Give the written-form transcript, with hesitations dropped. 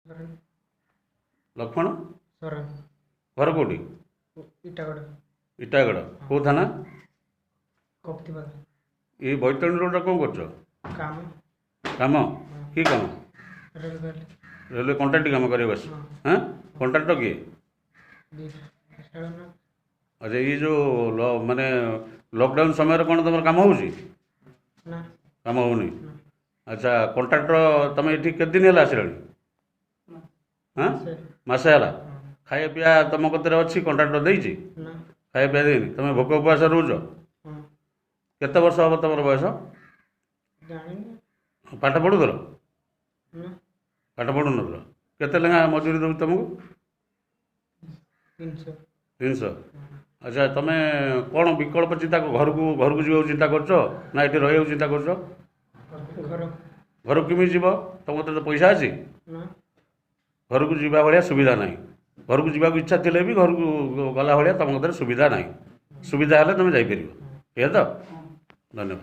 ସରେନ। ଲକ୍ଷ୍ମଣ ସରେନ। ଘର କେଉଁଠି? ଇଟାଗଡ଼। ଇଟାଗଡ଼, କେଉଁ ଥାନା? କପ୍ତିପଦା। ଏଇ ବୈତରଣୀ ରୋଡ଼ରେ କ'ଣ କରୁଛ? କାମ। କାମ? କି କାମ? ରେଲୱେ। ରେଲୱେ କଣ୍ଟ୍ରାକ୍ଟ କାମ କରିବାକୁ ଆସିଛ? ହଁ। ହଁ, କଣ୍ଟ୍ରାକ୍ଟର କିଏ? ଖେଳନା। ଆଚ୍ଛା, ଏଇ ଯେଉଁ ମାନେ ଲକଡାଉନ୍ ସମୟରେ କ'ଣ ତୁମର କାମ ହେଉଛି? ନା। କାମ ହେଉନି? ନା। ଆଚ୍ଛା, କଣ୍ଟ୍ରାକ୍ଟର ତୁମେ ଏଠି କେତେ ଦିନ ହେଲା ଆସିଲାଣି? ହଁ, ମାସେ ହେଲା। ଖାଇବା ପିଇବା ତୁମ କତିରେ ଅଛି? କଣ୍ଟ୍ରାକ୍ଟର ଦେଇଛି? ନା। ଖାଇବା ପିଇବା ଦେଇନି? ତୁମେ ଭୋକ ଉପବାସ ରହୁଛ? ହଁ। କେତେ ବର୍ଷ ହେବ ତୁମର ବୟସ? ଜାଣିନି। ପାଠ ପଢ଼ୁଥିଲ? ନା। ପାଠ ପଢ଼ୁନଥିଲ? କେତେ ଲେଖା ମଜୁରୀ ଦେଉଛି ତୁମକୁ? 300। 300। ଆଚ୍ଛା, ତୁମେ କ'ଣ ବିକଳ୍ପ ଚିନ୍ତା, ଘରକୁ ଯିବାକୁ ଚିନ୍ତା କରୁଛ ନା ଏଠି ରହିବାକୁ ଚିନ୍ତା କରୁଛ? ଘର। ଘରକୁ କେମିତି ଯିବ? ତୁମ କତିରେ ତ ପଇସା ଅଛି? ନା। ଘରକୁ ଯିବା ଭଳିଆ ସୁବିଧା ନାହିଁ। ଘରକୁ ଯିବାକୁ ଇଚ୍ଛା ଥିଲେ ବି ଘରକୁ ଗଲା ଭଳିଆ ତୁମ କତିରେ ସୁବିଧା ନାହିଁ। ସୁବିଧା ହେଲେ ତୁମେ ଯାଇପାରିବ, ଏଇଆ ତ? ଧନ୍ୟବାଦ।